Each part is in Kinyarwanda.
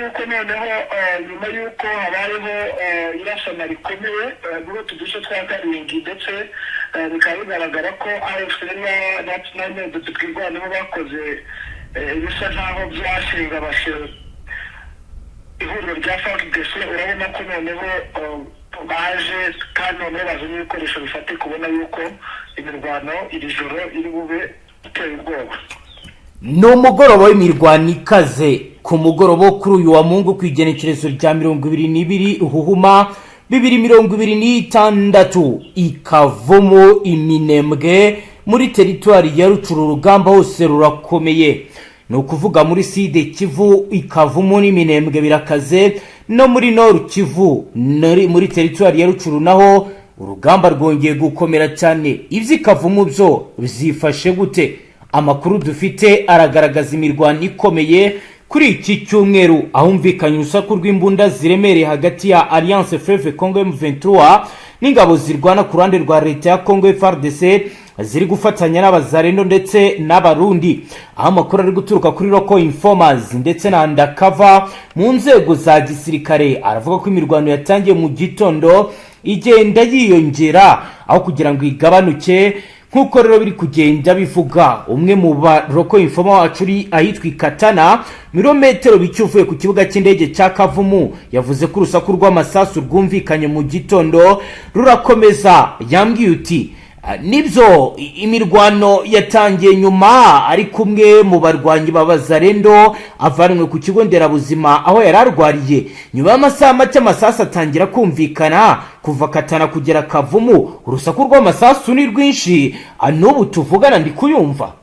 Yuko noneho nyuma y'uko habayeho irasana rikomeye muri utu duce twa karindwi, ndetse bikaba bigaragara ko AFC na Twirwaneho bakoze ibisa nkaho byashinga ihuriro rya FARDC, urabona ko noneho baje kandi noneho bazanye ibikoresho bifatika, ubona yuko imirwano iri joro iri bube iteye ubwoba. Ni umugoroba w'imirwano ikaze ku mugoroba wo kuri uyu wa Mungu, ku igenekerezo rya 22 Ruhuhuma 2026, i Kavumu, Iminembwe, muri teritwari ya Rutshuru. Urugamba hose rurakomeye, ni ukuvuga muri Sud Kivu, i Kavumu n'Iminembwe birakaze, no muri Nord Kivu, muri teritwari ya Rutshuru naho urugamba rwongeye gukomera cyane. Iby'i Kavumu byo byifashe gute? Amakuru dufite aragaragaza imirwano ikomeye kuri iki cyumweru, ahumvikanye urusaku rw'imbunda ziremereye hagati ya Alliance Fleuve Congo M23 n'ingabo zirwana ku ruhande rwa leta ya Congo FARDC, ziri gufatanya n'Abazarendo ndetse n'Abarundi, aho amakuru ari guturuka kuri local informers ndetse na undercover mu nzego za gisirikare aravuga ko imirwano yatangiye mu gitondo igenda yiyongera aho kugira ngo igabanuke. Nk'uko rero biri kugenda bivuga umwe mu ba local informer wacu uri ahitwa Ikatana, mirometero bike uvuye ku kibuga cy'indege cya Kavumu, yavuze ko urusaku rw'amasasu rwumvikanye mu gitondo rurakomeza. Yambwiye uti: "Nibyo, imirwano yatangiye nyuma ari kumwe mu barwanyi b'Abazarendo avanwe ku kigo nderabuzima aho yari arwariye. Nyuma y'amasaha make amasasu atangira kumvikana kuva Katana kugera Kavumu. Urusaku rw'amasasu ni rwinshi, n'ubu tuvugana ndi kuyumva."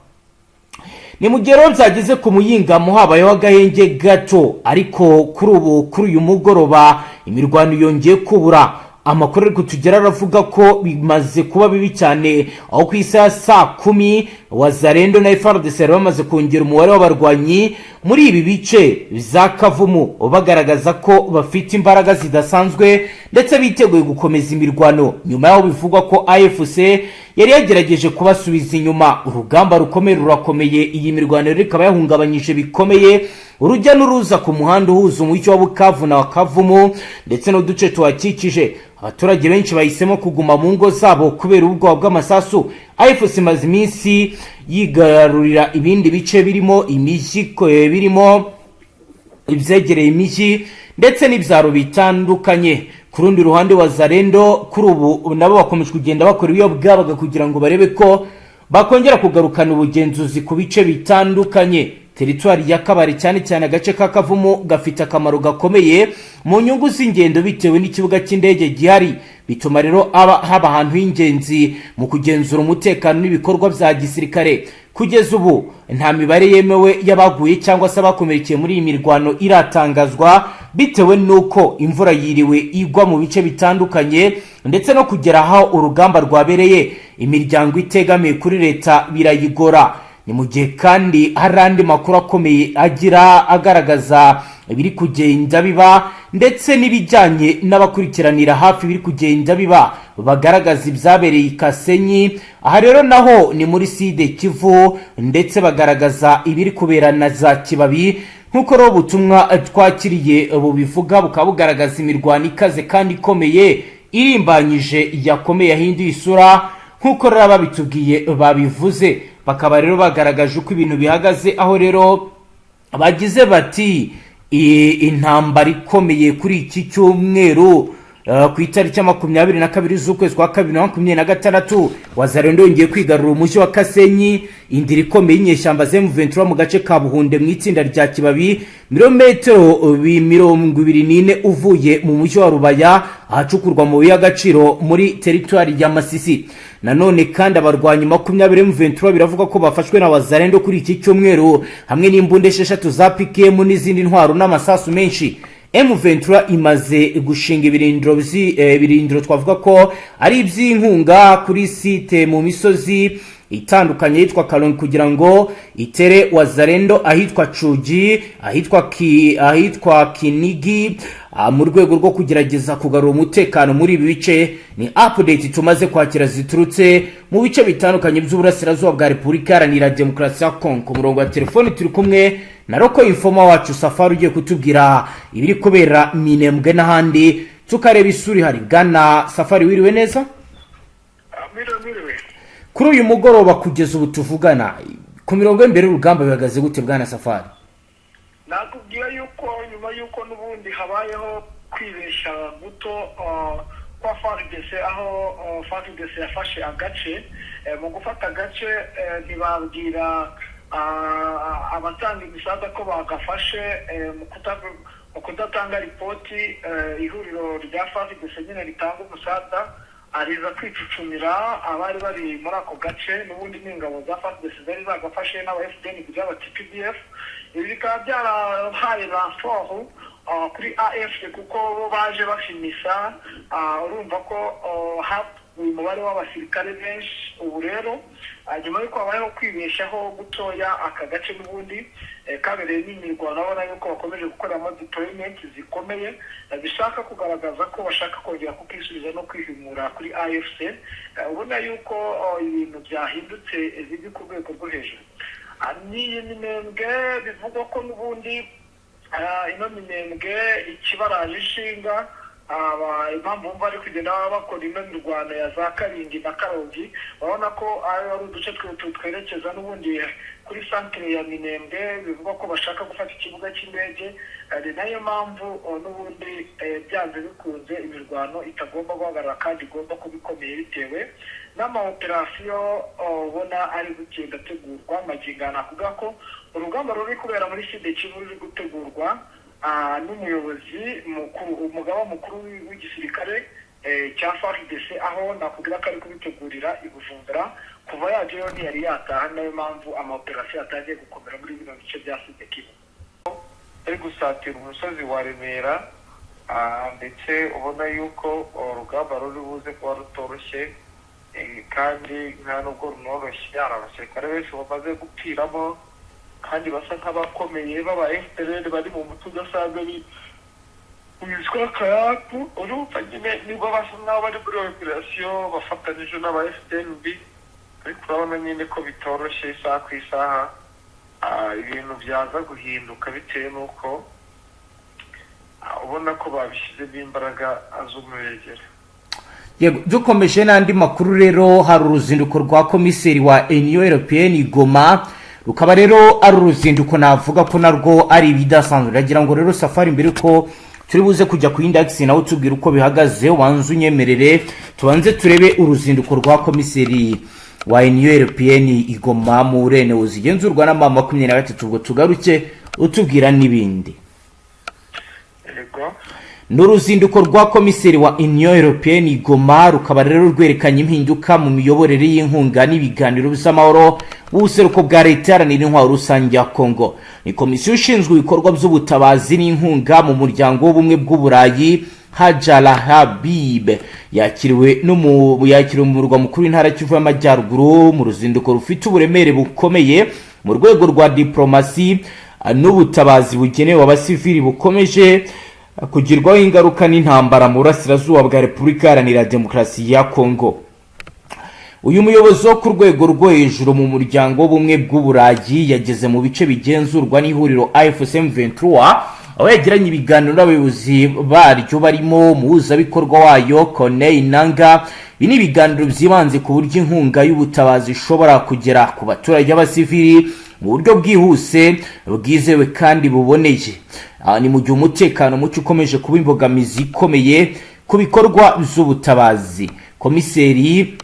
Ni mu gihe rero byageze ku muyingamo habayeho agahenge gato, ariko kuri ubu, kuri uyu mugoroba, imirwano yongeye kubura. Amakuru ari kutugera aravuga ko bimaze kuba bibi cyane, aho ku isaha ya saa 10 Wazarendo na FARDC bari bamaze kongera umubare w'abarwanyi muri ibi bice za Kavumu, bagaragaza ko bafite imbaraga zidasanzwe ndetse biteguye gukomeza imirwano, nyuma y'aho bivugwa ko AFC yari yagerageje kubasubiza inyuma. Urugamba rukomeye rurakomeye. Iyi mirwano rero ikaba yahungabanyije bikomeye urujya n'uruza ku muhanda uhuza umujyi wa Bukavu na Kavumu ndetse n'uduce tuhakikije. Abaturage benshi bahisemo kuguma mu ngo zabo kubera ubwoba bw'amasasu. AFC imaze iminsi yigarurira ibindi bice birimo imijyi, birimo ibyegereye imijyi ndetse n'ibyaro bitandukanye. Ku rundi ruhande, Wazarendo kuri ubu nabo bakomeje kugenda bakora iyo bwabaga kugira ngo barebe ko bakongera kugarukana ubugenzuzi ku bice bitandukanye. Teritwari ya Kabare, cyane cyane agace ka Kavumu, gafite akamaro gakomeye mu nyungu z'ingendo bitewe n'ikibuga cy'indege gihari. Bituma rero haba ahantu h'ingenzi mu kugenzura umutekano n'ibikorwa bya gisirikare. Kugeza ubu nta mibare yemewe y'abaguye cyangwa se abakomerekeye muri iyi mirwano iratangazwa, bitewe n'uko imvura yiriwe igwa mu bice bitandukanye, ndetse no kugera aho urugamba rwabereye imiryango itegamiye kuri leta birayigora. Ni mu gihe kandi hari andi makuru akomeye agira agaragaza ibiri kugenda biba, ndetse n'ibijyanye n'abakurikiranira hafi ibiri kugenda biba bagaragaza ibyabereye i Kasenyi. Aha rero naho ni muri Sud Kivu, ndetse bagaragaza ibiri kubera na za Kibabi, nk'uko rero ubutumwa twakiriye bubivuga, bukaba bugaragaza imirwano ikaze kandi ikomeye irimbanyije yakomeye, yahinduye isura, nk'uko rero ababitubwiye babivuze. Bakaba rero bagaragaje uko ibintu bihagaze, aho rero bagize bati: "Intambara ikomeye kuri iki cyumweru, ku itariki ya 22 z'ukwezi kwa kabiri na 26, Wazarendo yongeye kwigarurira umujyi wa Kasenyi, indiri ikomeye y'inyeshyamba za M23 mu gace ka Buhunde mu itsinda rya Kibabi, mirometero 24 uvuye mu mujyi wa Rubaya, ahacukurwa amabuye y'agaciro muri teritwari ya Masisi. Nanone kandi abarwanyi 20 M23 biravuga ko bafashwe na Wazarendo kuri iki cyumweru, hamwe n'imbunda 6 za PKM n'izindi ntwaro n'amasasu menshi. M23 imaze gushinga ibirindiro twavuga ko ari iby'inkunga kuri site mu misozi itandukanye yitwa Kalongi, kugira ngo itere Wazarendo ahitwa Cugi, ahitwa Kinigi, mu rwego rwo kugerageza kugarura umutekano muri ibi bice. Ni update tumaze kwakira ziturutse mu bice bitandukanye by'uburasirazuba bwa Repubulika Iharanira Demokarasi ya Kongo. Ku murongo wa telefoni turi kumwe Na local informer wacu Safari ugiye kutubwira ibiri kubera Minembwe n'ahandi, tukareba isura ihari. Bwana Safari, wiriwe neza? Mwiriwe, mwiriwe. Kuri uyu mugoroba, kugeza ubu tuvugana, ku mirongo y'imbere y'urugamba bihagaze gute, bwana Safari? Nakubwira yuko nyuma yuko n'ubundi habayeho kwibeshya guto kwa FARDC, aho FARDC yafashe agace, mu gufata agace ntibabwira abatanga imisaza ko bagafashe, mu kudatanga ripoti, ihuriro rya FARDC nyine ritanga umusaza ariza kwicucumira abari bari muri ako gace. N'ubundi n'ingabo za FARDC zari zagafashe n'aba FDN by'aba TPDF. Ibi bikaba byarahaye renfort kuri AFC, kuko bo baje bafimisa. Urumva ko havuye umubare w'abasirikare benshi. Ubu rero nyuma y'uko habayeho kwibeshaho gutoya, aka gace n'ubundi kabereye n'imirwano, urabona yuko bakomeje gukoreramo deployment zikomeye, bishaka kugaragaza ko bashaka kongera kukisubiza no kwihimura kuri AFC. Ubona yuko ibintu byahindutse biri ku rwego rwo hejuru. N'iyi Minembwe bivugwa ko n'ubundi ino Minembwe ikibaraje ishinga, impamvu bumva bari kugenda bakora ino mirwano ya za Karingi na Karongi, urabona ko ari uduce twerekeza n'ubundi kuri centre ya Minembwe. Bivugwa ko bashaka gufata ikibuga cy'indege. Ni nayo mpamvu n'ubundi byanze bikunze imirwano itagomba guhagarara kandi igomba kuba ikomeye, bitewe n'amaoperasiyo ubona ari kugenda ategurwa magingo aya. Nakuvuga ko urugamba ruri kubera muri Sud Kivu ruri gutegurwa n'umuyobozi mukuru, umugaba mukuru w'igisirikare cya FARDC, aho nakubwira ko ari kubitegurira i Bujumbura. Kuva yajyayo ntiyari yataha, nayo mpamvu amaoperasiyo atangiye gukomera muri bino bice bya Sud Kivu. Ari gusatira umusozi wa Remera, ndetse ubona yuko urugamba ruri buze kuba rutoroshye, kandi nta nubwo runoroshye. Hari abasirikare benshi bamaze gupfiramo kandi basa nk'abakomeye b'aba FDLR bari mu mutwe udasanzwe witwa Kayapu. Urumva nyine nibwo basa nk'aho bari muri operasiyo bafatanyije n'aba FDNB, ariko urabona nyine ko bitoroshye. Isaha ku isaha ibintu byaza guhinduka, bitewe n'uko ubona ko babishyizemo imbaraga z'umurengera. Yego, dukomeje n'andi makuru rero, hari uruzinduko rwa komiseri wa Union Européenne Goma, rukaba rero ari uruzinduko navuga ko narwo ari ibidasanzwe. Ndagira ngo rero Safari, mbere ko turi buze kujya ku yindi axe nawe tubwira uko bihagaze, ubanze unyemerere tubanze turebe uruzinduko rwa komiseri wa Union Européenne i Goma mu renewo zigenzurwa na M23, ubwo tugaruke utubwira n'ibindi. Yego. Ni uruzinduko rwa komiseri wa Union Européenne Goma, rukaba rero rwerekanye impinduka mu miyoborere y'inkunga n'ibiganiro by'amahoro w'ubuseruko bwa Leta Iharanira Intwaro Rusange ya Congo. Ni komisiyo ishinzwe ibikorwa by'ubutabazi n'inkunga mu Muryango w'Ubumwe bw'Uburayi, Hadja Lahbib, yakiriwe mu murwa mukuru w'Intara Kivu y'Amajyaruguru, mu ruzinduko rufite uburemere bukomeye mu rwego rwa diplomasi n'ubutabazi bugenewe abasivili bukomeje kugirwaho ingaruka n'intambara mu burasirazuba bwa Repubulika Iharanira Demokarasi ya Kongo. Uyu muyobozi wo ku rwego rwo hejuru mu Muryango w'Ubumwe bw'Uburayi yageze mu bice bigenzurwa n'ihuriro AFC M23, aho yagiranye ibiganiro n'abayobozi baryo barimo umuhuzabikorwa wayo Corneille Nanga. Ibi ni ibiganiro byibanze ku buryo inkunga y'ubutabazi ishobora kugera ku baturage b'abasivili mu buryo bwihuse, bwizewe kandi buboneye. Ni mu gihe umutekano muke ukomeje kuba imbogamizi ikomeye ku bikorwa by'ubutabazi. Komiseri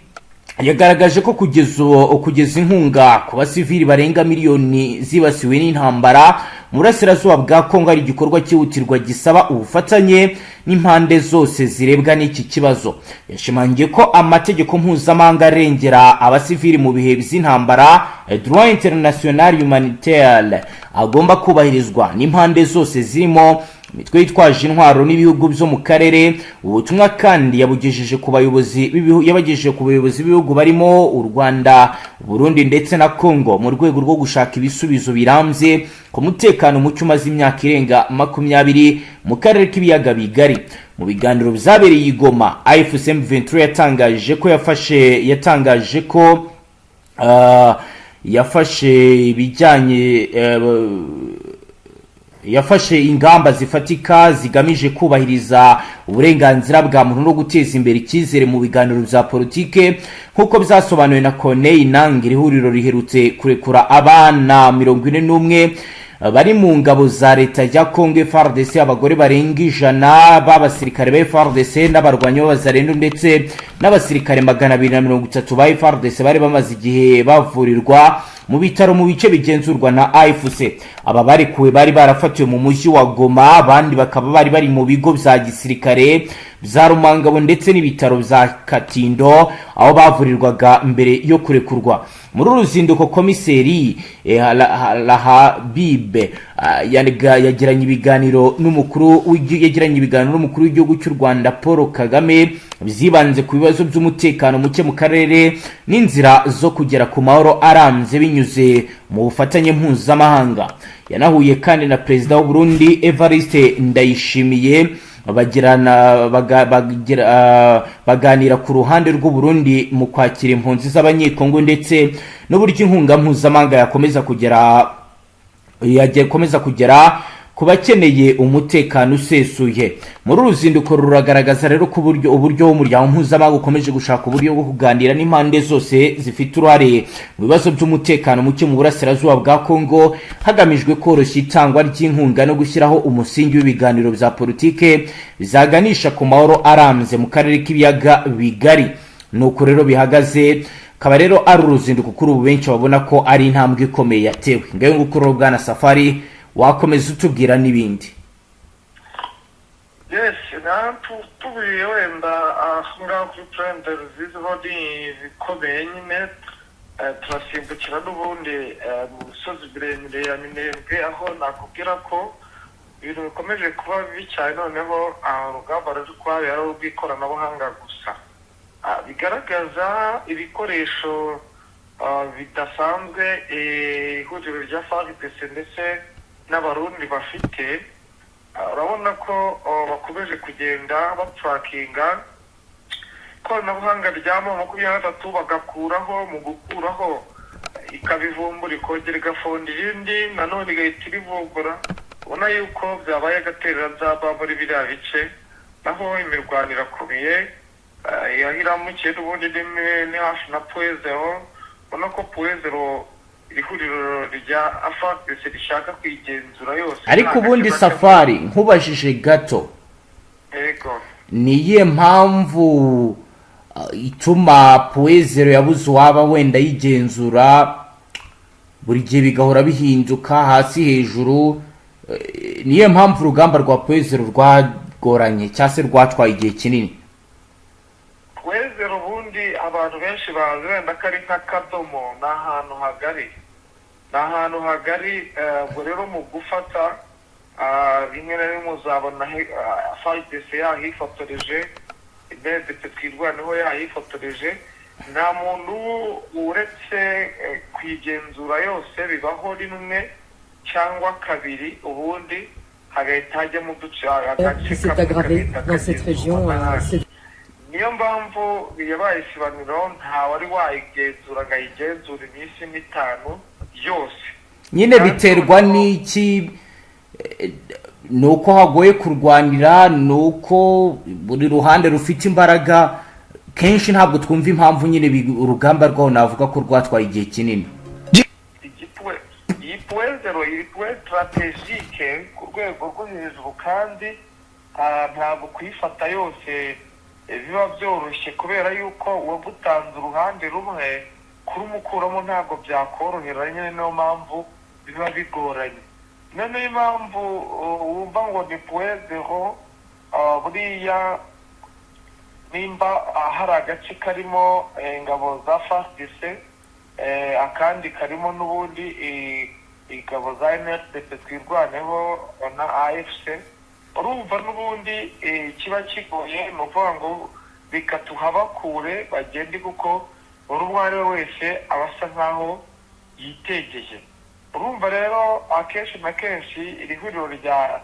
yagaragaje ko kugeza ubu kugeza inkunga ku basivili barenga miliyoni zibasiwe n'intambara mu burasirazuba bwa Kongo ari igikorwa cyihutirwa gisaba ubufatanye n'impande zose zirebwa n'iki kibazo. Yashimangiye ko amategeko mpuzamahanga arengera abasivili mu bihe by'intambara, droit international humanitaire, agomba kubahirizwa n'impande zose zirimo imitwe yitwaje intwaro n'ibihugu byo mu karere. Ubutumwa kandi yabugejeje ku bayobozi yabagejeje ku bayobozi b'ibihugu barimo u Rwanda, Burundi ndetse na Congo, mu rwego rwo gushaka ibisubizo birambye ku mutekano muke umaze imyaka irenga 20 mu karere k'Ibiyaga Bigari. Mu biganiro byabereye i Goma, AFC M23 yatangaje ko yafashe ibijyanye Yafashe ingamba zifatika zigamije kubahiriza uburenganzira bwa muntu no guteza imbere icyizere mu biganiro bya politike, nk'uko byasobanuwe na Corneille Nangaa. Iri huriro riherutse kurekura abana 41 bari mu ngabo za leta ya Congo, FARDC, abagore barenga 100 b'abasirikare ba FARDC n'abarwanyi b'Abazalendo, ndetse n'abasirikare 230 ba FARDC bari bamaze igihe bavurirwa mu bitaro mu bice bigenzurwa na AFC. Aba barekuwe bari barafatiwe mu mujyi wa Goma, abandi bakaba bari bari mu bigo bya gisirikare bya Rumangabo ndetse n'ibitaro bya Katindo, aho bavurirwaga mbere yo kurekurwa. Muri uru ruzinduko, komiseri Lahbib yagiranye ibiganiro n'umukuru w'igihugu cy'u Rwanda, Paul Kagame, byibanze ku bibazo by'umutekano muke mu karere n'inzira zo kugera ku mahoro arambye binyuze mu bufatanye mpuzamahanga. Yanahuye kandi na Perezida w'u Burundi, Evariste Ndayishimiye, bagirana baganira ku ruhande rw'u Burundi mu kwakira impunzi z'Abanyekongo ndetse n'uburyo inkunga mpuzamahanga yakomeza kugera ku bakeneye umutekano usesuye. Muri uru ruzinduko ruragaragaza rero ko uburyo umuryango mpuzamahanga ukomeje gushaka uburyo bwo kuganira n'impande zose zifite uruhare mu bibazo by'umutekano muke mu burasirazuba bwa Kongo, hagamijwe koroshya itangwa ry'inkunga no gushyiraho umusingi w'ibiganiro bya politike bizaganisha ku mahoro arambye mu karere k'Ibiyaga Bigari. Nuko rero bihagaze, akaba rero ari uruzinduko kuri ubu benshi babona ko ari intambwe ikomeye yatewe. Ngayo nguko rero, bwana Safari, wakomeza utubwira n'ibindi. Yes, tubiye wenda aho ngaho kuri Plaine de Ruzizi ho ni ibikomeye nyine. Turasimbukira n'ubundi mu misozi miremire ya Minembwe, aho nakubwira ko ibintu bikomeje kuba bibi cyane. Noneho urugamba ruri kuhabera ari urw'ikoranabuhanga gusa. Bigaragaza ibikoresho bidasanzwe ihuriro rya FARDC ndetse n'Abarundi bafite. Urabona ko bakomeje kugenda baturakinga ikoranabuhanga rya M23, bagakuraho, mu gukuraho ikabivumbura, ikongera igafonda irindi, nanone igahita irivumbura. Ubona yuko byabaye agatereranzamba muri biriya bice, naho imirwano irakomeye. Aho iramukiye n'ubundi ni hafi na Point Zéro. Ubona ko Point Zéro iri huriro rya FARDC rishaka kuyigenzura yose. Ariko Nta ubundi gace na kamwe. Safari, nkubajije gato, Yego. Ni iyihe mpamvu ituma Point Zéro yabuze uwaba wenda yigenzura, buri gihe bigahora bihinduka hasi hejuru? Niyo mpamvu urugamba rwa Point Zéro rwagoranye cyangwa se rwatwaye igihe kinini? Point Zéro ubundi abantu benshi bazi wenda ko ari nk'akadomo. Ni ahantu hagari, ni ahantu hagari. Ubwo rero mu gufata, rimwe na rimwe uzabona FARDC yahifotoreje, MRDP Twirwaneho yahifotoreje. Nta muntu uretse kuyigenzura yose, bibaho rimwe cyangwa kabiri, ubundi hagahita hajyamo uduce, agace qui s'est kamwe aggravé kagahita dans cette région. kagenzurwa n'ahandi. Niyo mpamvu yabaye isibaniro, ntawari wayigenzura ngo ayigenzure iminsi 5 yose. Nyine biterwa n'iki? Ni uko hagoye kurwanira? Ni uko buri ruhande rufite imbaraga? Kenshi ntabwo twumva impamvu nyine urugamba rwaho navuga ko rwatwaye igihe kinini. Iyi Point Zéro iri point stratégique ku rwego rwo hejuru, kandi ntabwo kuyifata yose biba byoroshye, kubera yuko uwagutanze uruhande rumwe kurumukuramo ntabwo byakorohera nyine. Niyo mpamvu biba bigoranye. Noneho impamvu wumva ngo ni Point Zéro, buriya nimba hari agace karimo ingabo za FARDC, akandi karimo n'ubundi ingabo za MRDP Twirwaneho na AFC, urumva n'ubundi kiba kigoye. Ni ukuvuga ngo reka tuhabakure bagende, kuko buri umwe ari we wese aba asa nkaho yitegeye. Urumva rero akenshi na kenshi iri huriro rya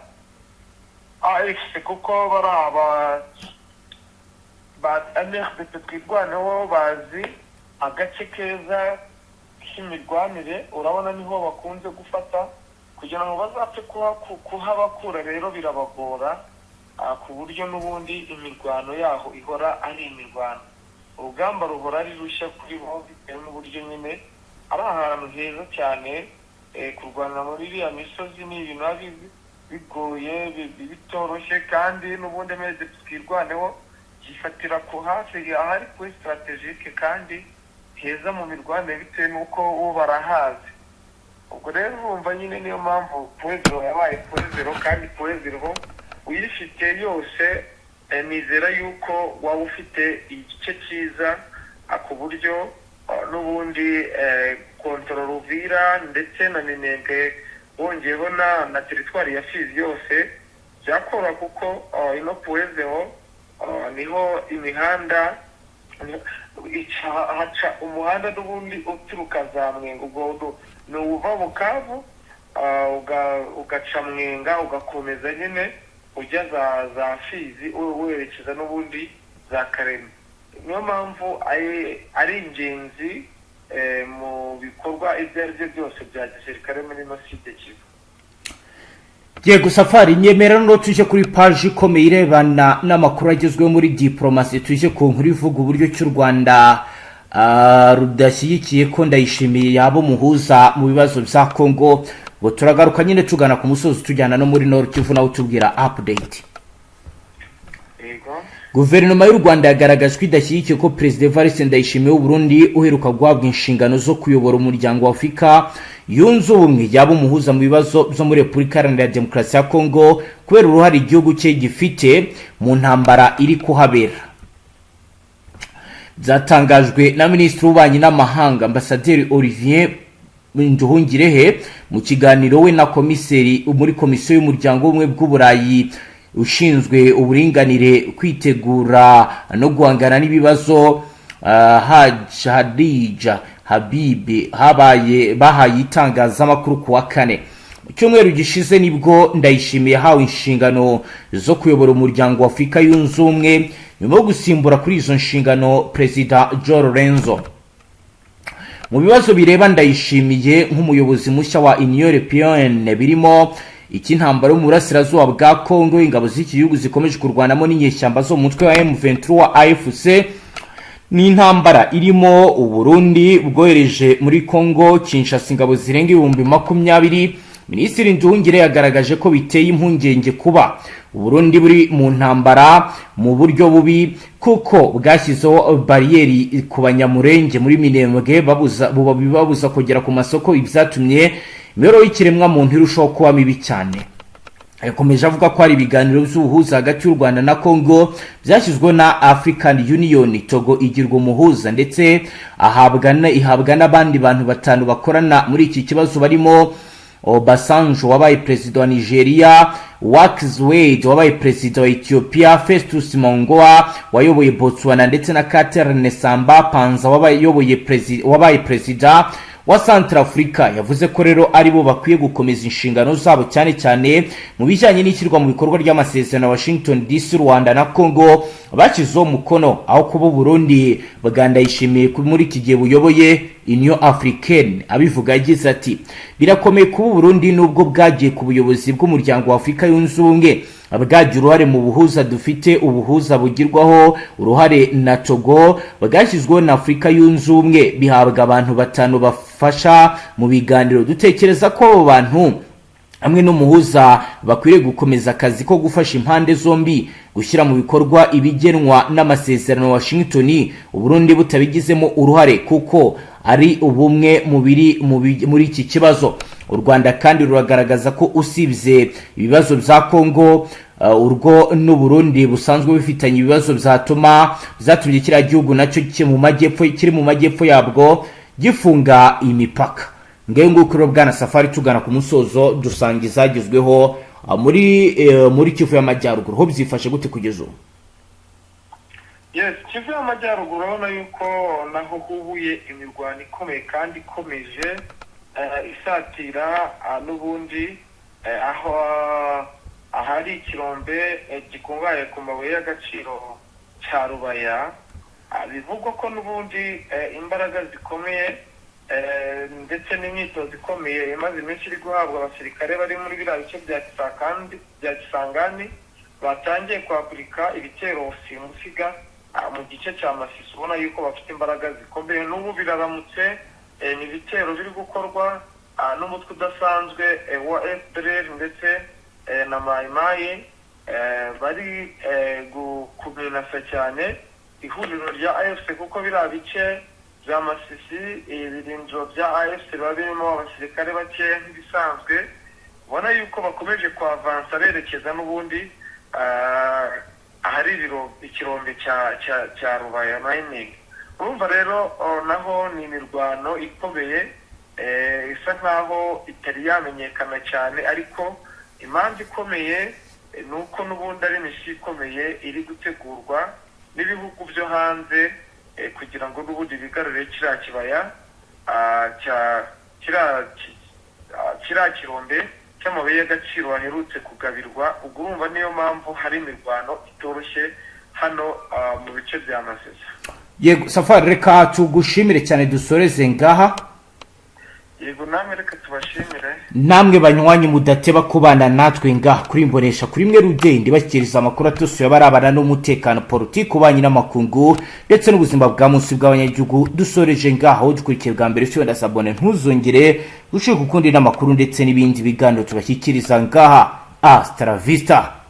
AFC, kuko bari aba ba MRDP Twirwaneho bazi agace keza k'imirwanire, urabona niho bakunze gufata kugira ngo bagenzure. Kugira ngo bazapfe kuhabakura rero birabagora, ku buryo n'ubundi imirwano yaho ihora ari imirwano, urugamba ruhora ari rushya kuri bo, bitewe n'uburyo nyine ari ahantu heza cyane. Kurwanira muri iriya misozi ni ibintu biba bigoye, bitoroshye, kandi n'ubundi amezi Twirwaneho yifatira ku hafi ahari kuri stratégique kandi heza mu mirwanire, bitewe n'uko bo barahazi. Ubwo rero urumva nyine niyo mpamvu Point Zéro yabaye Point Zéro, kandi Point Zéro uyifite yose, nizera yuko waba ufite igice cyiza, ku buryo n'ubundi contrôler Uvira ndetse na Minembwe, wongeyeho na teritwari ya Fizi yose, byakora, kuko ino Point Zéro niho imihanda haca umuhanda n'ubundi uturuka za Mwenga. Ubwo ni uva Bukavu, ugaca Mwenga, ugakomeza nyine ujya za Fizi, werekeza n'ubundi za Kareme. Niyo mpamvu ari ingenzi mu bikorwa ibyo ari byo byose bya gisirikare muri ino Sud Kivu. Yego Safari, nyemera no tuje kuri paji ikomeye irebana n'amakuru agezweho muri diporomasi, tuje ku nkuru ivuga uburyo cy'u Rwanda rudashyigikiye ko Ndayishimiye yaba umuhuza mu bibazo bya Kongo. Ngo turagaruka nyine tugana ku musozi, tujyana no muri Nord Kivu, nawe tubwira update. Yego. Guverinoma y'u Rwanda yagaragaje ko idashyigikiye ko Perezida Evariste Ndayishimiye w'Uburundi, uheruka guhabwa inshingano zo kuyobora Umuryango wa Afurika Yunze Ubumwe, yaba umuhuza mu bibazo byo muri Repubulika Iharanira Demokarasi ya Kongo, kubera uruhare igihugu cye gifite mu ntambara iri kuhabera. Byatangajwe na Minisitiri w'Ububanyi n'Amahanga, Ambasaderi Olivier Nduhungirehe, mu kiganiro we na komiseri muri Komisiyo y'Umuryango w'Ubumwe bw'Uburayi ushinzwe uburinganire, kwitegura no guhangana n'ibibazo, Hadija Habibi, habaye bahaye itangazamakuru ku wa kane. Mu cyumweru gishize nibwo Ndayishimiye yahawe inshingano zo kuyobora Umuryango wa Afurika Yunze Ubumwe, nyuma yo gusimbura kuri izo nshingano Perezida João Lourenço. Mu bibazo bireba Ndayishimiye nk'umuyobozi mushya wa Union Européenne birimo icy'intambara yo mu burasirazuba bwa Congo, ingabo z'iki gihugu zikomeje kurwanamo n'inyeshyamba zo mu mutwe wa M23 AFC. Ni intambara irimo Uburundi bwohereje muri Congo Kinshasa ingabo zirenga 20,000. Minisitiri Nduhungire yagaragaje ko biteye impungenge kuba Uburundi buri mu ntambara mu buryo bubi, kuko bwashyizeho bariyeri ku Banyamurenge muri Minembwe, babuza kugera ku masoko, ibyatumye imibereho y'ikiremwamuntu irushaho kuba mibi cyane. Yakomeje avuga ko hari ibiganiro by'ubuhuza hagati y'u Rwanda na Congo byashyizweho na African Union, Togo igirwa umuhuza, ndetse ihabwa n'abandi bantu batanu bakorana muri iki kibazo, barimo Obasanjo wabaye perezida wa Nigeria, Wade wabaye perezida wa Ethiopia, Festus Mogae wayoboye Botswana, ndetse na Catherine Samba Panza wabaye perezida wa Centrafrica. Yavuze ko rero aribo bakwiye gukomeza inshingano zabo, cyane cyane mu bijyanye n'ishyirwa mu bikorwa ry'amasezerano ya Washington DC Rwanda na Congo bashyizeho umukono, aho kuba Burundi bwa Ndayishimiye muri iki gihe buyoboye Union Africaine. Abivuga yagize ati: "Birakomeye kuba Burundi, nubwo bwagiye ku buyobozi bw'Umuryango wa Afurika Yunze Ubumwe, bwagira uruhare mu buhuza dufite, ubuhuza bugirwaho uruhare na Togo, bwashyizweho na Afurika Yunze Ubumwe, bihabwa abantu batanu bafasha mu biganiro. Dutekereza ko abo bantu hamwe n'umuhuza bakwiriye gukomeza akazi ko gufasha impande zombi gushyira mu bikorwa ibigenwa n'amasezerano ya Washington, Uburundi butabigizemo uruhare, kuko ari ubumwe mu biri muri iki kibazo." U Rwanda kandi ruragaragaza ko usibye ibibazo bya Congo, urwo n'Uburundi busanzwe bifitanye ibibazo byatumye kiriya gihugu nacyo kiri mu majyepfo yabwo gifunga imipaka. Ngayo nguko rero, bwana Safari, tugana ku musozo, dusanga izagezweho muri Kivu y'Amajyaruguru ho byifashe gute kugeza ubu? Yes, Kivu y'Amajyaruguru urabona yuko naho hubuye imirwano ikomeye kandi ikomeje, isatira n'ubundi aho ahari ikirombe gikungahaye ku mabuye y'agaciro cya Rubaya. Bivugwa ko n'ubundi imbaraga zikomeye ndetse n'imyitozo ikomeye imaze iminsi iri guhabwa abasirikare bari muri biriya bice bya Kisangani, batangiye kwapurika ibitero simusiga mu gice cya Masisi. Ubona yuko bafite imbaraga zikomeye. N'ubu biraramutse, ni ibitero biri gukorwa n'umutwe udasanzwe wa FDLR ndetse na Mayimayi, bari kumenasa cyane ihuriro rya AFC, kuko biriya bice bya Masisi, ibirindiro bya AFC biba birimo abasirikare bake nk'ibisanzwe. Ubona yuko bakomeje kwavansa berekeza n'ubundi ahari ikirombe cya Rubaya Mining. Urumva rero, naho ni imirwano ikomeye, isa nkaho itari yamenyekana cyane, ariko impamvu ikomeye ni uko n'ubundi ari mission ikomeye iri gutegurwa n'ibihugu byo hanze, kugira ngo n'ubundi bigarurire kiriya kibaya cya kiriya kirombe cy'amabuye y'agaciro baherutse kugabirwa. Ubwo urumva niyo mpamvu hari imirwano itoroshye hano mu bice bya Masisi. Yego Safari, reka tugushimire cyane, dusoreze ngaha. Yego, namwe reka tubashimire. Namwe banywanyi mudateba kubana natwe ngaha kuri Imbonesha kuri imwe rugende, bashyikiriza amakuru atusuye abarabana n'umutekano, politiki, ububanyi n'amakungu ndetse n'ubuzima bwa munsi bw'abanyagihugu. Dusoreje ngaha. Aho dukurikiye bwa mbere, wenda s'abonner, ntuzongere gucika ukundi n'amakuru ndetse n'ibindi biganiro tubashyikiriza ngaha. Hasta la vista.